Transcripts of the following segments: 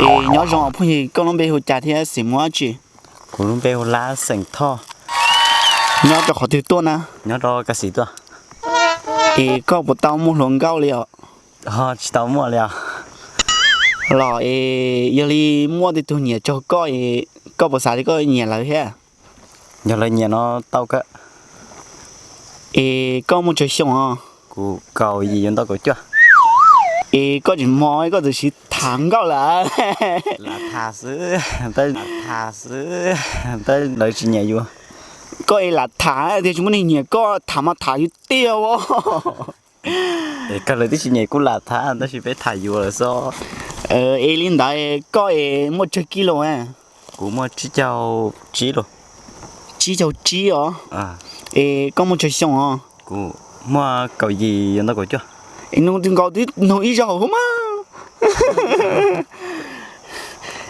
Es nyob zoo phooj ywg, koj lub npe hu cas thiab xeem Hmoob dab tsi? Kuv lub npe hu Lab, xeem Thoj. Nyob rau qhov twg tuaj na? Nyob rau Kas Xim tuaj. Es koj puas tau muaj hluas nkauj li os? Tsis tau muaj li os. Los es yog li muaj tej tug nyiam raug koj, koj puas xav tias koj nyiam lawv thiab? Yog lawv nyiam no tau kawg. Es koj muaj tsawg xyoo os? Kuv kaum yim yuav ntau kaum cuaj. Es koj tsis hmo koj txawm siv tham nkauj lawm. Lam tham xwb, lam tham xwb, tab lawv tsis nyiam yus. Koj es lam tham tiag, tsis muaj neeg nyiam koj, tham mas tham yus tiag os. Kawg lawv twb tsis nyiam kuv lam tham tab sis peb tham yus lawm xwb. Es li ntawd koj es muaj tsawg kis lus? Kuv muaj tsib caug tsib lus. Tsib caug tsib os. Es koj muaj tsawg xyoo os? Kuv muaj kaum yim yuav ntau kaum cuaj. Es nug twb nkaus twb nug ib zaug hub mas.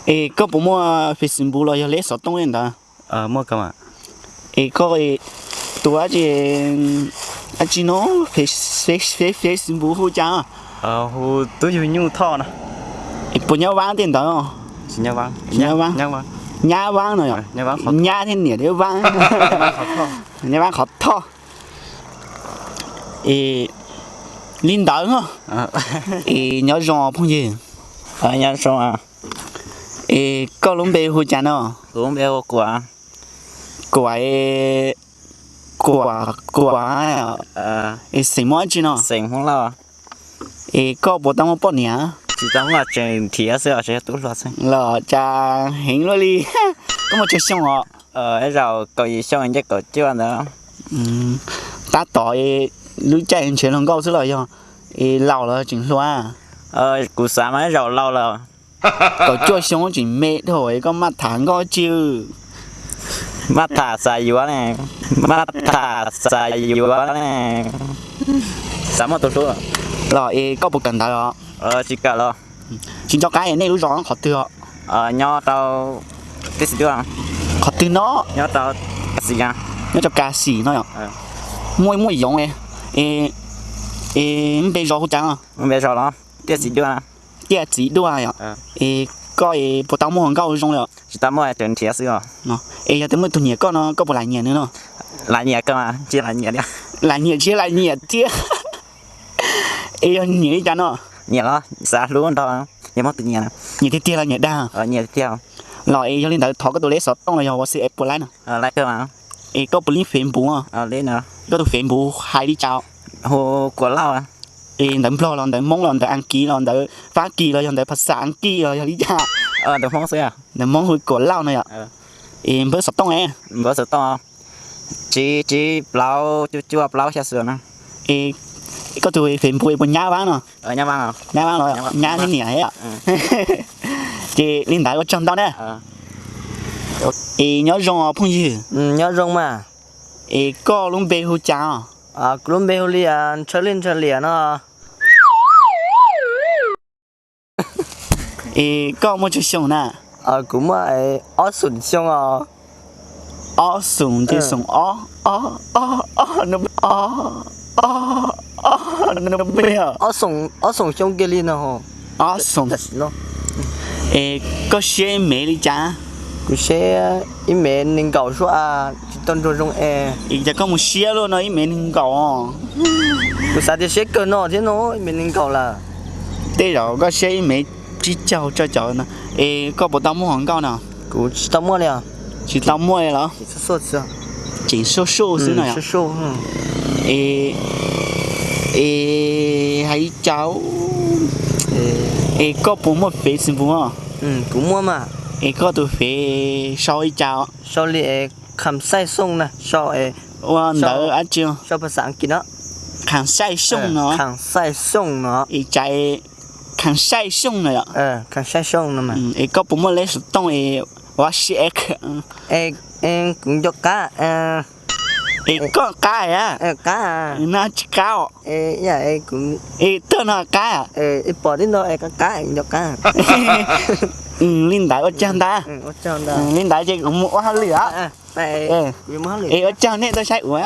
Es koj puas muaj Facebook los yog leb xov tooj li ntawd? Es koj tus dab tsi, dab tsi no, Facebook hu cas? Hu Tub Yug Nyuj Thoj no. Es puas nyab Vaab tej ntawd? Nyab Vaab no yom. Nyab thiab niam thiab Vaab. Nyab Vaab Qhov Thoj. Es li ntawd. Es nyob zoo phooj ywg. Nyob zoo. Es koj lub npe hu cas no? Kuv lub npe hu Kuam. Kuam, Kuam, Kuam. Es xeem Hmoob dab tsi no? Xeem Hmoob Lauj. Es koj puas tau muaj poj niam? Tsis tau muaj, tseem nrhiav xwb os, tseem yog tub hluas xwb. Los cas heev luaj li. Koj muaj tsawg xyoo os? Ib zaug kaum yim xyoo nce kaum cuaj ntawd. Tab tom lub caij nrhiav hluas nkauj xwb los yog laus los tseem hluas? Kuv xav mas ib zaug laus lawm. Kaum cuaj xyoo tseem me dhau, koj maj tham nkauj tsi? Maj tham xav yuav ne, maj tham xav yuav ne. Xav muaj tus hlub. Los es koj puas kawm ntawv os? Tsis kawm los. Tsis nco qab nej lub zos qhov twg os? Nyob rau Tiaj Xis Duaj. Qhov twg no? Nyob rau Kas Xis. Nyob rau Kas Xis no yom? Muaj muaj yoov. Es npe zos hu cas? Npe zos los Tiaj Xis Duaj. Tiaj Xis Duaj yom? Es koj es puas tau muaj hluas nkauj zoo li os? Tsis tau muaj, tseem nrhiav xwb os. Es yog tias muaj tus nyiam koj no koj puas lam nyiam nws no? Lam nyiam kawg mas, tsis lam nyiam li. Lam nyiam tsis lam nyiam thiab. Es yog nyiam li cas no? Nyiam los xav hlub nrog, yog muaj tus nyiam. Nyiam tiag tiag los nyiam dag? Nyiam tiag tiag. Los es yog li ntawd thov koj tus leb xov tooj los yog WhatsApp puas laib no? Laib kawg mas. Es koj puas li Facebook? Koj tus Facebook hais li cas? Hu Kuam Lauj. Es ntawv Nplog los ntawv Hmoob los ntawv Askiv los ntawv Fab Kis los yog ntawv phas xas Askiv los yog li cas? Ntawv Hmoob xwb. Ntawv Hmoob hu Kuam Lauj no yom? Es npawb xov tooj? Npawb xov tooj tsib tsib plaub cuaj cuaj plaub xya xus na. Es koj tus Facebook puas nyab Vaab no? Nyab Vaab los nyab thiab niam thiab. Ces li ntawd ua tsaug ntau na. Es nyob zoo phooj ywg. Nyob zoo mas. Es koj lub npe hu cas? Kuv lub npe hu li Ntshaw Lij Ntshaw Liam no. Es koj muaj tsawg xyoo na? Kuv muaj ob xoom xyoo os. Ob xoom ces xoom ob, ob, ob, ob, ob, ob xoom xyoo kiag li no. Ob xoom. Es koj siab ib mev li cas? Kuv siab ib mev nees nkaum suab, tsis tau ntsuag zoo es. Es cas koj mus siab luaj no ib mev nees nkaum? Kuv xav tias siab kawg no thiab no ib mev nees nkaum lawm. Tej zaum koj siab ib mev tsib caug rau cov no. Es koj puas tau muaj hluas nkauj no? Kuv tsis tau muaj li os. Tsis tau muaj li los? Tseem suj suj xwb no yom? Es hais li cas? Es koj puas muaj Facebook? Kuv muaj mas. Es koj tus fev sau li cas? Sau li Kham Saij Xyooj na, sau ua ntawv dab tsi? Sau phas xas Askiv no. Kham Saij Xyooj no. Kham Saij Xyooj no. Es cas Kham Saij Xyooj no yom? Kham Saij Xyooj no. Es koj puas muaj leb xov tooj es ua si es? Kuv nco qab. Es koj qab a? Qab. Nab tsis qab os. Es tag no qab. Pom tib no es qab qab nco qab. Li ntawd ua tsaug ntau. Li ntawd ces kuv mus ua hauj lwm os. Es ua tsaug nej tuaj saib ua.